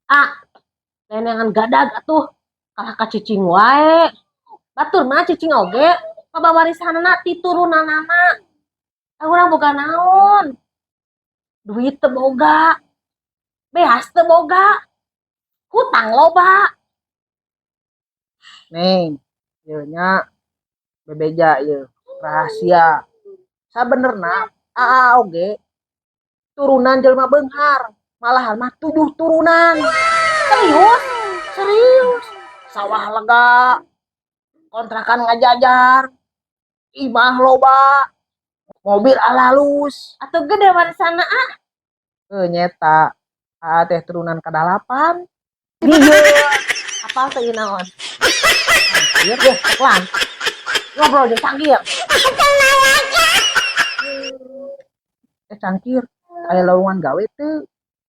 Ah, neneangan gadag atuh. Kalah ka cicing wae. Batur mah cicing oge loba warisanna ti turunanana. Ah, urang boga naon? Duit teu boga. Beas teu boga. Hutang loba. Neng, ieu nya bebeja ieu rahasia. Sabenerna Aa oge turunan jelema beunghar, malahan mah tujuh turunan. Serius? Serius. Sawah lega, kontrakan ngajajar, imah loba, mobil alalus. Atuh gede warisanna, ah. Eh, nyeta, Aa teh turunan kadalapan. Apal teu ieu naon? Iya. Yeuh, pelan. Ngobrol jeung cangkir. Eh, cangkir, aya lowongan gawe teu?